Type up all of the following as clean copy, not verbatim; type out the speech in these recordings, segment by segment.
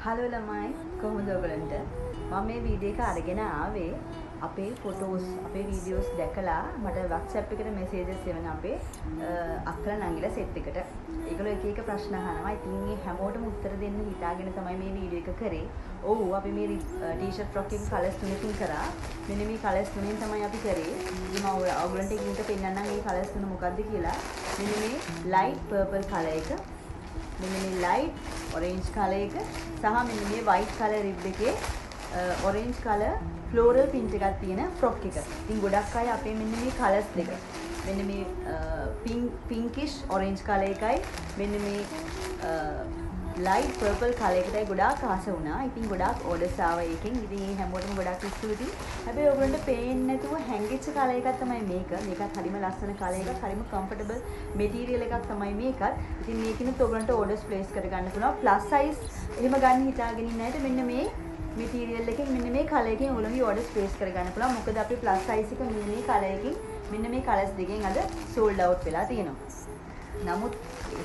Hello ළමයි, කොහොමද ඔයගලන්ට? මම මේ වීඩියෝ එක අරගෙන ආවේ අපේ ෆොටෝස්, අපේ වීඩියෝස් දැකලා මට WhatsApp එකට මෙසේජස් එවන අපේ අක්කලා නංගිලා සෙට් එකට. ඒගොල්ලෝ එක එක ප්‍රශ්න අහනවා. ඉතින් මේ හැමෝටම උත්තර දෙන්න හිතාගෙන තමයි මේ වීඩියෝ එක කරේ. ඔව්, අපි මේ ටී-ෂර්ට් ෆ්‍රොක් එක කලර්ස් තුනකින් කරා. මෙන්න මේ කලර්ස් තුනෙන් තමයි අපි කරේ. ඉතින් මම ඔයගලන්ට එකින් එක පෙන්නන්නම් මේ කලර්ස් තුන මොකද්ද කියලා. මෙන්න මේ ලයිට් පර්පල් කලර් එක, මෙන්න මේ ලයිට් ඔරෙන්ජ් කලර් එක සහ මෙන්න මේ වයිට් කලර් රිබ් එකේ ඔරෙන්ජ් කලර් ෆ්ලෝරල් ප්‍රින්ට් එකක් තියෙන ෆ්‍රොක් එක. ඉතින් ගොඩක් අය අපේ මෙන්න මේ කලර්ස් දෙක, මෙන්න මේ පින්කිෂ් ඔරෙන්ජ් කලර් එකයි මෙන්න මේ ලයිට් පර්පල් කලර් එකටයි ගොඩාක් ආස වුණා. ඉතින් ගොඩාක් ඕඩර්ස් ආවා ඒකෙන්. ඉතින් ඒ හැමෝටම ගොඩාක් ස්තුතියි. හැබැයි ඔයගොල්ලන්ට පේන්නේ නැතුව හැංගිච්ච කලර් එකක් තමයි මේක. මේකත් හරිම ලස්සන කලර් එකක්, හරිම කම්ෆර්ටබල් මෙටීරියල් එකක් තමයි මේකත්. ඉතින් මේකිනුත් ඔයගොල්ලන්ට ඕඩර්ස් ප්ලේස් කරගන්න පුළුවන්. ප්ලස් සයිස් එහෙම ගන්න හිතාගෙන ඉන්න අයට මෙන්න මේ මෙටීරියල් එකෙන්, මෙන්න මේ කලර් එකෙන් ඔයගොල්ලන්ගේ ඕඩර්ස් ප්ලේස් කරගන්න පුළුවන්. මොකද අපි ප්ලස් සයිස් එක මෙන්න මේ කලර් එකෙන්, මෙන්න මේ කලර්ස් දෙකෙන් අද සෝල්ඩ් අවුට් වෙලා තියෙනවා. නමුත්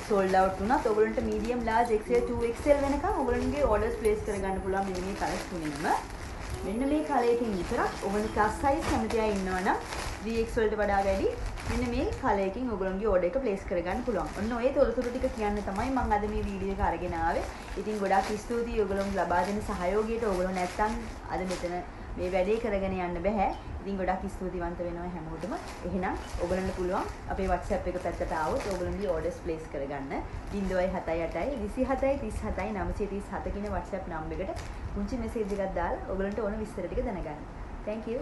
සෝල්ඩ් අවුට් වුණත් ඔයගොල්ලන්ට මීඩියම්, ලාර්ජ්, XL, 2XL වෙනකන් ඔයගොල්ලන්ගේ ඕඩර්ස් ප්ලේස් කරගන්න පුළුවන් මෙන්න මේ කලර්ස් තුනෙන්ම. මෙන්න මේ කලර් එකෙන් විතරක් ඔයගොල්ලෝ ප්ලස් සයිස් කැමති අය ඉන්නවනම් 3X වලට වඩා වැඩි මෙන්න මේ කලර් එකෙන් ඔයගොල්ලන්ගේ ඕඩර් එක ප්ලේස් කරගන්න පුළුවන්. ඔන්න ඔය තොරතුරු ටික කියන්න තමයි මම අද මේ වීඩියෝ එක අරගෙන ආවේ. ඉතින් ගොඩාක් ස්තුතියි ඔයගොල්ලෝ ලබා දෙන සහයෝගයට. ඔයගොල්ලෝ නැත්තම් අද මෙතන මේ වැඩේ කරගෙන යන්න බෑ. ඉතින් ගොඩක් ස්තුතිවන්ත වෙනවා හැමෝටම. එහෙනම් ඔයගොල්ලන්ට පුළුවන් අපේ WhatsApp එක පැත්තට ආවොත් ඔයගොල්ලන්ගේ ඕඩර්ස් ප්ලේස් කරගන්න. 078 27 37 937 කියන WhatsApp number එකට පුංචි මෙසේජ් එකක් දාලා ඔයගොල්ලන්ට ඕන විස්තර ටික දැනගන්න. Thank you.